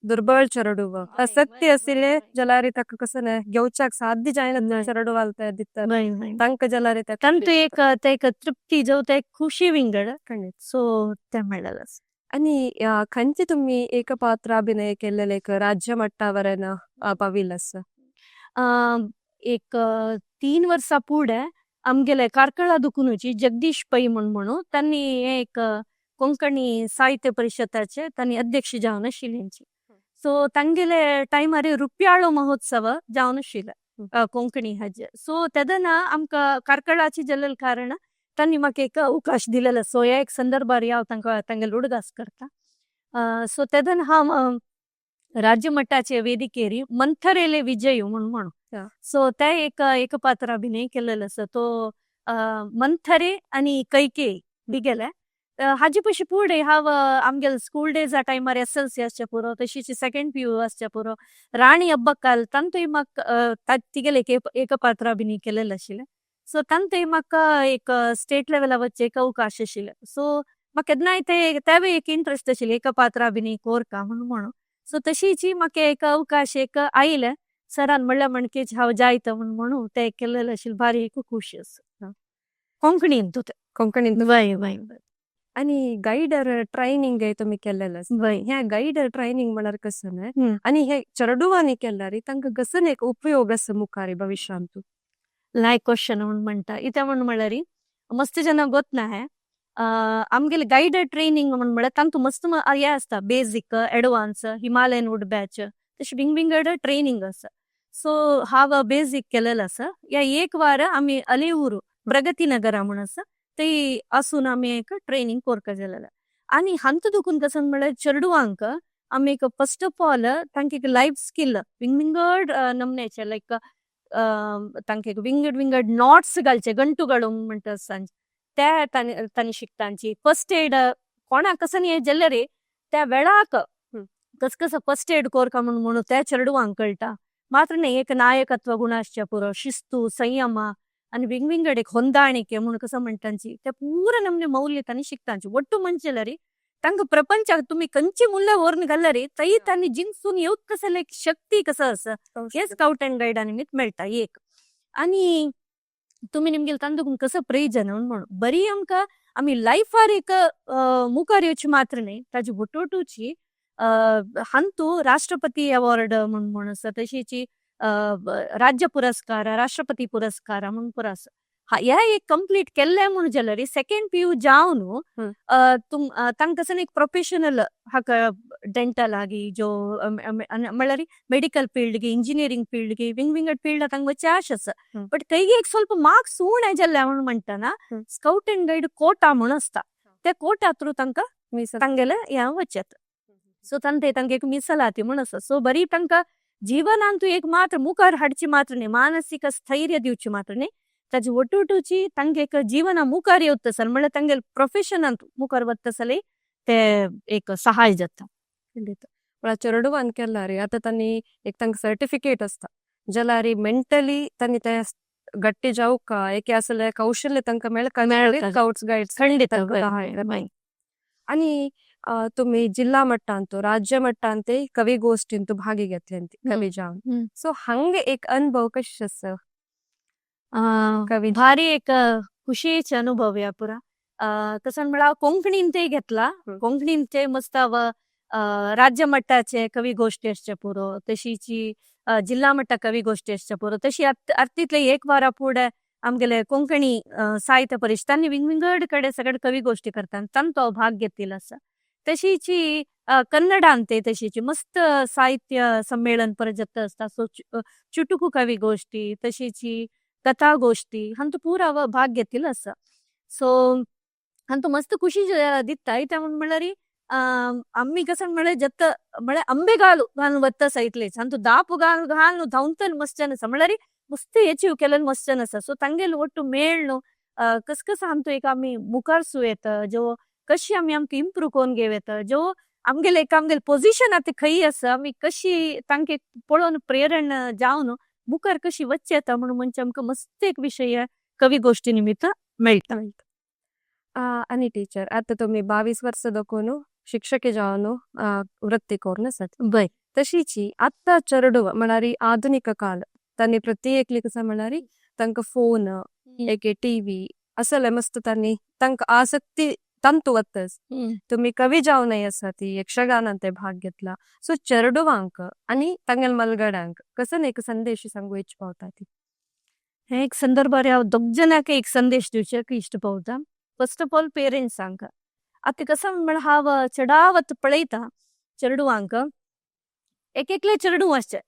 दुर्बळ चेडूव आसक्ती आशिल्ले जाल्यार ताका कसं घेवच्याक साध्य जायना चेडवाल दिता तांकां जाल्यार. तांतू एक ते एक तृप्ती जो ते एक खुशी विंगड. सो ते मेळ्ळेलें आसा. आणि खंयचे तुम्ही एकपात्राभिनय केल्लेले एक राज्य मट्टावरन पाविल्ल आसा? एक 3 वर्सां फुडें आमगेले कार्कळा दुकुनूची जगदीश पै म्हूण म्हणून तांणी एक कोंकणी साहित्य परिषदाचे तांणी अध्यक्ष जावन आशिल्ले. सो तांगेले टायमार रुपयाळो महोत्सव जावन आशिल्ले कोंकणी हाजे. सो तेदना आमकां कार्कळाची जाल्ले कारण तांणी म्हाका एक अवकाश दिलेलो. सो ह्या एक संदर्भार हांव तांकां तांगेले उडगास करता. सो तेदना हांव राज्य मट्टाचे वेदिकेर मंथरेले विजय म्हूण म्हणू सो ते एक एकपात्राभिनय केलेलो आसा. तो मंथरे आनी कैकेयी तिगेले. हाजे पयशे फुडें हांव आमगेले स्कूल डेजा टायमार एसएलसी आसच्या पुरो, तशीच सेकंड पीयू आसच्या पुरो, राणी अब्बक्काल तांतूय म्हाका तिगेले एक एकपात्राभिनय केलेलें आशिल्लें. सो तांतूय म्हाका एक स्टेट लेवला वचचे एक अवकाश आशिल्ले. सो म्हाका केन्नाय ते तेवूय एक इंट्रस्ट आशिल्ले एकपात्राभिनय कोरका म्हणून म्हणून. सो तशीच म्हाका एक अवकाश एक आयले, सरान म्हणलें म्हणकीच हांव जायत म्हूण म्हणून ते केलेलें आशिल्लें. भारी एक खुशी आसा कोंकणीन तूं. कोंकणीन. वय वय. आणि गैडर ट्रैनिंग तुमी केल्लेलें आसा. ह्या गैडर ट्रैनिंग म्हळ्यार कसं आणि हे चेडवांनी केल्यार तांकां कसन एक उपयोग आसा मुखार भविष्यांतू? लायक क्वेश्चन म्हूण म्हणटा इत्या म्हूण म्हणल्यार मस्त जना गोत ना है. आमगेले गायडेड ट्रेनिंग म्हूण म्हळ्यार तांतू मस्त हें आसता, basic, advance, Himalayan wood batch, तशें विंग विंगड ट्रेनिंग आसा. सो हांव बेजीक केलेलें आसा. ह्या एक वार आमी अलेऊर प्रगती नगरा म्हूण आसा थंय आसून आमी एक ट्रेनिंग कोरपा जालेलें. आनी हांतू दुखून कसं म्हळ्यार चेडवांक आमी एक फर्स्ट ऑफ ऑल तांकां एक लायफ स्किल विंग विंगड नमन्याचे, लायक तांकां एक विंगड विंगड नॉट्स घालचे, गंटुಗಳು म्हणटा ते तांणी तांणी शिकतांची. फर्स्ट एड, कोणाक कसं हें जालें रे त्या वेळाक कस कसं फर्स्ट एड कोरका म्हणून म्हणून त्या चेडवांक कळटा. मात्र न्ही, एक नायकत्व गुण आसचे पुरो, शिस्तू, संयम आनी विंग विंगड एक ಹೊಂದಾಣಿಕೆ म्हणून कसं म्हणटांची, ते पुरा नमने मौल्य तांणी शिकतांची. ಒಟ್ಟು ಮಂಚಲರಿ तांकां प्रपंचाक तुमी खंयची मुल्य व्हरून घाल्यार थंय तांणी जिनसून येवत कसं एक शक्ती कसं आसा हे स्काउट अँड गायडा निमित्त मेळटा एक. आनी तुमी निमगेले तांदूक कसं प्रयोजन म्हणून म्हणून बरी आमकां आमी लायफार एक मुखार येवची मात्र न्ही, ताजी बोटोटूची हांतू राष्ट्रपती अवॉर्ड म्हूण म्हूण आसा, तशीची राज्य पुरस्कार, राष्ट्रपती पुरस्कार म्हूण पुरो आसा. हे एक कंप्लीट केल्ले म्हूण जाल्यार सेकंड पीयू जावन तुम तांकां एक प्रोफेशनल हाका डेंटल आगी जो म्हणल्यार मेडिकल फील्डಗೆ, इंजिनियರಿಂಗ್ फील्डಗೆ, विंग विंगड फील्ड तांकां वचचे आश आसा. बट कयगे एक ಸ್ವಲ್ಪ मार्क्स उणे जाल्ले म्हणून म्हणटना स्काउट अँड गायड कोटा म्हणून आसता, त्या कोटा थ्रू तांकां तांगेले हें वचत. सो तांचे तांकां एक मिसलाती म्हूण आसा. सो बरी तांकां जीवनांतु एक मात्र मुखार हाडची मात्र न्ही, मानसीक स्थैर्य दिवची मात्र न्ही, ताजी ಒಟ್ಟುಟುಚಿ तांकां एक जीवना मुखार येवता आसले म्हणल्यार तांगेले प्रोफेशनांत मुखार वता आसले ते एक सहाय जाता. ಖಂಡಿತ. म्हळ्यार चेरडुवान केल्यार आतां तांणी एक तांकां सर्टिफिकेट आसता जाल्यार मेंटली तांणी ते गट्टी जावका एक असले कौशल्य तांकां मेळका. मेळका. स्काउट्स गायड्स ಖಂಡಿತ. आणि तुम्ही जिल्हा मट्टांतु, राज्य मट्टांते कविಗೋष्ठींतु भागी घेतले कवी जावन. सो हंग एक अनुभव कशें आसा कवी? भारी एक खुशीचे अनुभव या पुरा. कसं म्हळ्यार कोंकणीन ते घेतला. कोंकणीन ते मस्त राज्य मट्टाचे कवी गोष्टी आसचे पुरो, तशीची जिल्हा मट्टा कवी गोष्टी आसचे पुरो. तशी आत्तितले एक वारा फुडें आमगेले कोंकणी साहित्य परिषद तांणी विंगविंगड कडेन सगळे कवी गोष्टी करतात, तांचो हांव भाग घेतिल्लो आसा. तशीची कन्नडान ते तशीची मस्त साहित्य संमेलन परत जाता आसता. सो चुटुकू कवी गोष्टी, तशीची कथा गोष्टी हांतू पुरा हांव भाग घेतिल्लो आसा. सो हांतू मस्त खुशी दिता. कित्याक म्हूण म्हणल्यार आमी कसं म्हळ्यार जत्त म्हळ्यार अंबे घालू घालून वता आसा इतलेच हांतू दापू घालून घालून धांवतले मस्त जन आसा, म्हणल्यार मस्त एचीव केलेले मस्त जन आसा. सो तांगेले ಒಟ್ಟು मेळ्ळो कस कस आमचो एक आमी मुखार सू येता, जो कशी आमी आमकां इम्प्रूव करून घेवं येता, जो आमगेले एक आमगेले पोझिशन आतां खंय आसा, आमी कशी तांकां पळोवन प्रेरणा जावन मुखार कशी वचचें येता म्हणून म्हणजे आमकां मस्त एक विशय कवी गोष्टी निमित्त मेळटा. आनी टीचर, आतां तुमी 22 वर्सां दाखोवन शिक्षके जावन वृत्ती करून आसात. तशीची आतां चेरडुवां म्हळ्यार आधुनीक काल तांणी प्रति एकली कशें म्हळ्यार तांकां फोन, एक टीवी असले मस्त तांणी तांकां आसक्ती तांतू वतास. तुमी कवी जावनय आसा ती यक्षगानान ते भाग घेतला. सो चेरडुवांक आनी तांगेले मलगड्यांक कसो एक संदेश सांगू इच्छ पावता ती? हे एक संदर्भार हांव दोग जाणांक एक संदेश दिवच्याक इश्ट पावता. फर्स्ट ऑफ ऑल पेरेंट्सांक. आतां कसो म्हळ्यार हांव चडावत पळयता चेरडुवांक एक एकले चेरडूव आसचे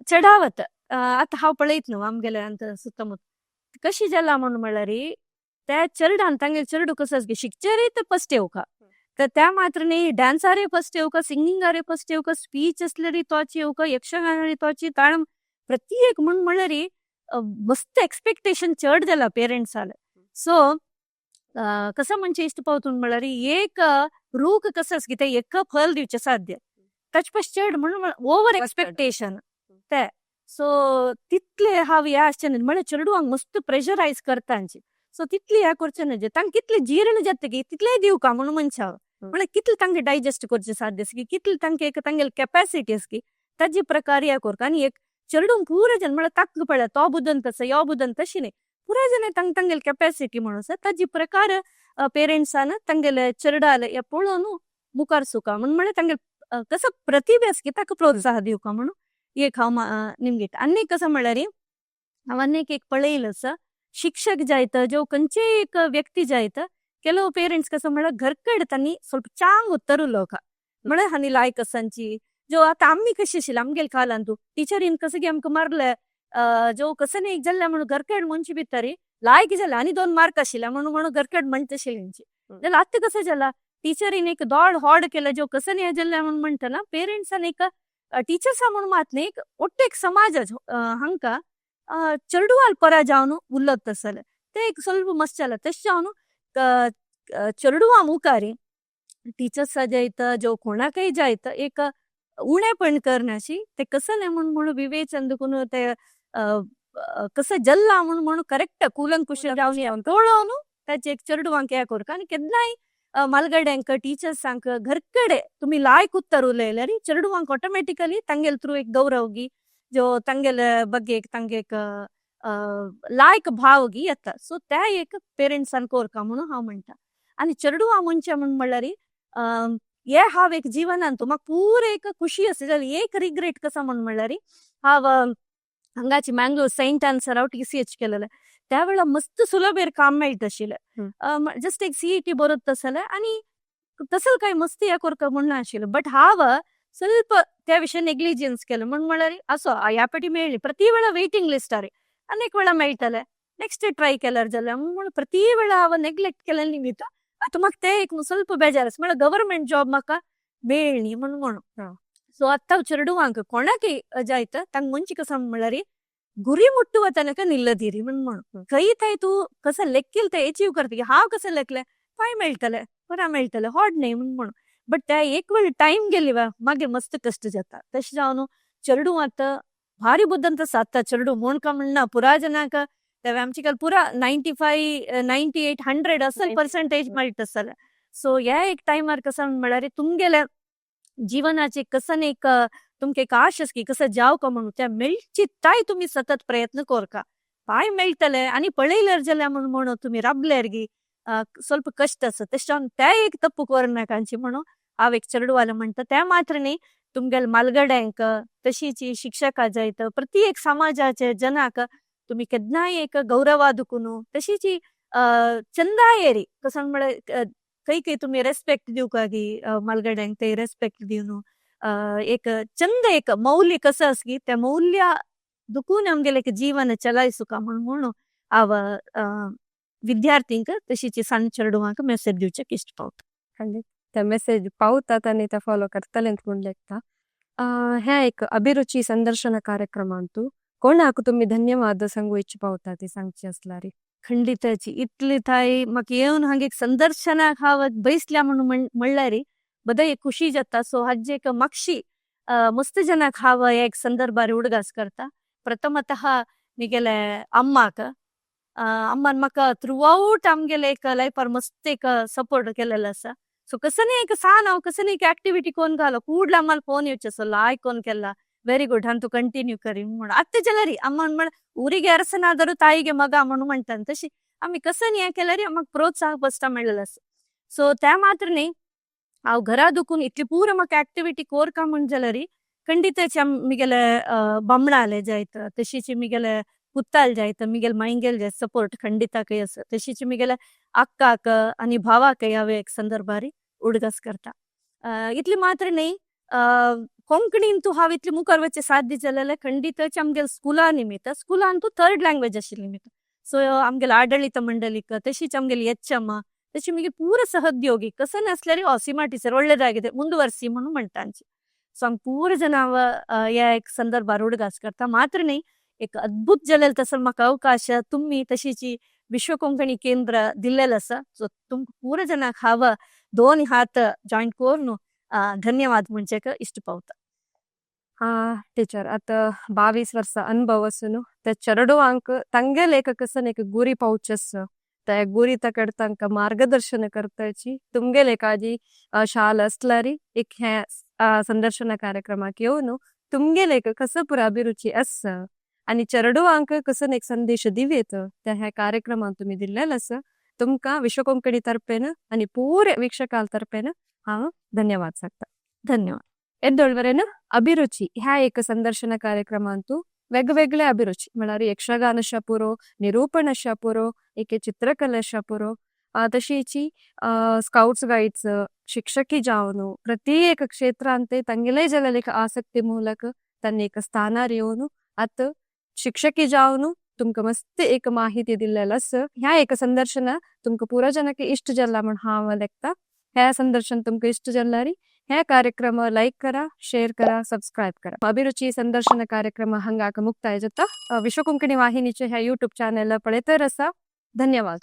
चडावत आतां हांव पळयत न्हू आमगेले आतां सुत्तमुत कशी जाला म्हणून म्हणल्यार त्या चेरडान तांगेले चेरडू कसो आसा शिकचेरूय ते फर्स्ट येवका, तर त्या मात्र न्ही डान्सारूय फर्स्ट येवका, सिंगिंगारूय फर्स्ट येवका, स्पीच आसल्यारूय तोच येवका, यक्षगानारूय तोच ताण प्रत्येक म्हूण म्हणल्यार मस्त एक्सपेक्टेशन चड जाला पेरेंट्साले. सो कसं म्हणजे इश्ट पावतून म्हणल्यार एक रूख कसं आसा की ते एक फल दिवचें साध्य ताचे पस चड म्हणून ओवर एक्सपेक्टेशन ते. सो तितले हांव हें आसचें न्ही म्हळ्यार चेडवांक मस्त प्रेशरायज करता तांची. सो तितली हें करचें न्हय, तांकां कितले जीर्ण जाता की तितलें दिवका म्हणून मनशां म्हळ्यार कितले तांकां डायजेस्ट करचें साध्य आसा की कितले तांकां एक तांगेली कॅपॅसिटी आसा की ताजे प्रकार हें करता. आनी एक चेडूं पुरो जन म्हळ्यार तांकां पळय तो बुदंत आसा यो बुदंत तशें न्ही, पुराय जन तांकां तांगेली कॅपॅसिटी म्हणून आसा ताजे प्रकार पेरेंट्सान तांगेले चेरडाले हें पळोवन मुखार सुका म्हणून म्हळ्यार तांगेले कसो प्रतिभा आसा की ताका प्रोत्साह दिवका म्हणून एक हांव निमगीत. आनी कसो म्हणल्यार हांव आनीक एक पळयलें आसा शिक्षक जायत जो खंयचेय एक व्यक्ती जायत ಕೆಲವು पेरेंट्स कसं म्हळ्यार घरकड तांणी ಸ್ವಲ್ಪ चांग उत्तर उलोवका म्हळ्यार हांणी लायक आसांची जो आतां आमी कशी आशिल्ले आमगेले कालांतू टिचरीन कसं की आमकां मारले जो कसं न्ही जाल्लें म्हणून घरकड म्हणचे भितर लायक जालें आनी 2 मार्क आशिल्ले म्हणून म्हणून घरकड म्हणटा आशिल्ली. जाल्यार आतां कसं जाला टिचरीन एक दोड होड केलें जो कसं न्ही जाल्लें म्हणून म्हणटना पेरेंट्सान एक टिचर्सा म्हणून मात न्ही एक ಒಟ್ಟು एक समाज हांकां चेडवाल परा जावन उलत आसले ते एक ಸ್ವಲ್ಪ मस्त जाला. तशें जावन चेडवां मुखार टिचर्सा जायत जो कोणाकय जायत एक उणेपण करनाशी ते कसं न्ही म्हूण म्हणून विवेचन देखून ते कसं जल्ला म्हूण म्हणून करेक्ट कुलंकुश जावन पळोवन ताचे एक चेडवांक हें करता. आनी केन्नाय मालगड्यांक टिचर्सांक घरकडे तुमी लायक उत्तर उलयल्यार चेडवांक ऑटोमॅटिकली तांगेले थ्रू एक गौरव गी जो तांगेले ಬಗ್ಗೆ एक तांगे एक लायक भाव गी येता. सो त्या एक पेरेंट्सान कोरका म्हणून हांव म्हणटा. आनी चेडवां म्हणचें म्हूण म्हणल्यार हे हांव एक जीवनांत म्हाका पुरो एक खुशी आसा जाल्यार एक रिग्रेट कसा म्हूण म्हणल्यार हांव हांगाची मँगलोर सेंट आन्सर हांव टीसीएच केलेलें. त्या वेळार मस्त सुलभेर काम मेळटा आशिल्लें. जस्ट एक सीईटी बरोत आसलें आनी तसल काय मस्त हे करका म्हूण नाशिल्लें. बट हांव ಸ್ವಲ್ಪ त्या विशय ನೆಗ್ಲಿಜೆನ್ಸ್ केलें. म्हण म्हळ्यार असो ह्या पाटी मेळ्ळी, प्रति वेळा वेटिंग लिस्टार अनेक वेळा मेळटलें, नेक्स्ट ट्राय केल्यार जालें म्हूण प्रति वेळा हांव नेग्लेक्ट केलें निमित्त आतां म्हाका तें एक ಸ್ವಲ್ಪ बेजार आसा. म्हळ्यार गव्हर्मेंट जॉब म्हाका मेळ्ळी म्हूण म्हणून. ಸೊ ಅತ್ತ चेडवांक कोणाकय जायत तांकां ಮುಂಚೆ कसं म्हळ्यार ಗುರಿ ಮುಟ್ಟುವ ತನಕ ನಿಲ್ಲದಿರಿ म्हण. ಕೈ ತಾಯಿ तूं कसं लेखील ते अचीव करता. हांव कसं लेखलें, पांय मेळटलें, परा मेळटलें, होड न्ही म्हण म्हणून. बट त्या एक वेळ टायम गेली वा मागीर मस्त कश्ट जाता. तशें जावन चेडूं आतां भारी बुद्దంत आसा. आतां चेडूं म्हूण का म्हणना, पुरा जनाक तेव्हा आमची काल पुरा 95, 98, 100 असल पर्सेंटेज मेळटा आसलें. सो ह्या एक टायमार कसं म्हळ्यार तुमगेले जीवनाचे कसन एक तुमके एक आश आसा की कसं जाव का म्हणून, त्या मेळची ताय तुमी सतत प्रयत्न करका. पांय मेळटले आनी पळयल्यार जाल्यार म्हूण म्हणून तुमी राबल्यार गी ಸ್ವಲ್ಪ कश्ट आसा. तशें जावन ते एक तप्पू करनाकांची म्हणून हांव एक चेडवाले म्हणटा. ते मात्र न्ही, तुमगेले मालगड्यांक, तशीच शिक्षकां जायत, प्रति एक समाजाचे जनाक तुमी केन्नाय एक गौरवा दुखून तशीच चंदायेरी कसं म्हळ्यार खंय खंय तुमी रेस्पेक्ट दिवकागी, मालगड्यांक ते रेस्पेक्ट दिवन एक चंद एक मौल्य कसं आसा की त्या मौल्य दुखून आमगेले एक जीवन चलायसुका म्हूण म्हणून हांव विद्यार्थींक तशीच सಣ್ण चेडवांक मेसेज दिवचें इश्ट पावता. खंडीत त्या मेसेज पावतात आनी ते फॉलो करतले म्हूण लेखता. हे एक अभिरुची संदर्शನ कार्यक्रमांतु कोणाक तुमी धन्यवाद सांगू इच्छ पावता ती सांगची असलारी? ಖಂಡಿತಾಚಿ ಇತ್ಲಿ ತಾಯಿ म्हाका येवन हांगा एक संदर्शनाक हांव बैसल्या म्हणून म्हणल्यार बद एक खुशी जाता. सो हाजे एक मागशी मस्त जनाक हांव एक संदर्भार उडगास करता. प्रथमतः मिगेले अम्माक. अम्मान म्हाका थ्रू आउट आमगेले एक लायफार मस्त एक सपोर्ट केलेलो आसा. सो कसने एक सान हांव कसने एक एक्टिविटी कोन घालो, ಕೂಡ್ಲೆ ಅಮ್ಮಲ್ ಫೋನ್ ಯೋಚಿಸಲ್ಲ, ಆಯ್ಕೊನ್ ಕೆಲ್ಲ ವೆರಿ ಗುಡ್ ಅಂತು ಕಂಟಿನ್ಯೂ ಕರಿ म्हण. आत्तां जाल्यार अम्मान म्हण ಊರಿಗೆ ಅರಸನಾದರೂ ತಾಯಿಗೆ ಮಗ म्हणून म्हणटात, तशी आमी कसन हें केल्यार आमकां प्रोत्साह बसता मेळ्ळेलो आसा. सो ते मात्र न्ही, हांव घरा दुखून इतली पुरो म्हाका एक्टिविटी कोरका म्हण जाल्यार ಖಂಡಿತ मिगेले बामणाले जायत, तशीच मिगेले पुताल जायत, मिगेले मायंगेल जायत, सपोर्ट खंडित आसा. तशीच मिगेले अक्काक आनी भावाकय हांव एक संदर्भार उडगास करता. इतली मात्र न्ही, कोंकणीन तूं हांव इतली मुखार वचचें साध्य जालेलें खंडीतच आमगेले स्कुला निमित्त. स्कुलान तूं थर्ड लँग्वेज आशिल्ली निमित्त. सो आमगेले आडळीत मंडळीक, तशीच आमगेले ಎಚ್ ಎಮ್, तशी मिगे ಪೂರ ಸಹೋದ್ಯೋಗಿ कसं नासल्यार सीमा टीचर ಒಳ್ಳೇದಾಗಿದೆ ಮುಂದುವರ್ಸಿ म्हणून म्हणटांची. सो आम पूरा जन हांव ह्या एक संदर्भार उडगास करता. मात्र न्ही, एक अद्भुत जालेलो तसो म्हाका अवकाश तुमी तशीच विश्व कोंकणी केंद्र दिल्लेलो आसा. सो तुमकां पूरा जनाक हांव दोन हात जॉयंट करून धन्यवाद म्हणचेक इश्ट पावता. हा टीचर, आतां 22 वर्सां अनुभव आसून ते चेडवांक तांगेले एक कसन एक गुरी पावचेस, ते गुरी तकड तांकां मार्गदर्शन करताची तुमगेले एकादी शाल असल्यारी एक हे संदर्शನ कार्यक्रमाक येवन तुमगेले एक कसं पुरा अभिरुची आसा आनी चेडवांक कसन एक संदेश दिवयेत त्या ह्या कार्यक्रमात तुमी दिल्लेलो आसा. तुमकां विश्व कोंकणी तर्फेन आनी पुरे वीक्षकां तर्फेन हांव धन्यवाद सांगता. धन्यवाद. ಎದ್ದೊಳ್ವರೆನ ಅಭಿರುಚಿ ह्या एक संदर्शನ कार्यक्रमांतु वेगवेगळे अभिरुची म्हळ्यार यक्षगानशा पुरो, निरूपणशा पुरो, एके चित्रकलेशा पुरो, तशीच स्कौट्स गाइड्स, शिक्षकी जावन प्रत्येक क्षेत्रांत ತಂಗೆಲೇ ಜಲಲಿಕ ಆಸಕ್ತಿ ಮೂಲಕ ತನ್ನ एक स्थानार येवन आतां शिक्षकी जावन तुमकां मस्त एक माहिती दिल्लेलो आसा. ह्या एक संदर्शना तुमकां पुरा जनाक इश्ट जाला म्हण हांव लेखता. ह्या संदर्शन तुमकां इश्ट जाल्यार हे कार्यक्रम लाइक करा, शेअर करा, सबस्क्राइब करा. अभिरुची संदर्शन कार्यक्रम हंगाक मुक्ताय जाता. विश्व कोंकणी वाहिनीचे ह्या यूट्यूब चॅनल पळयतर आसा. धन्यवाद.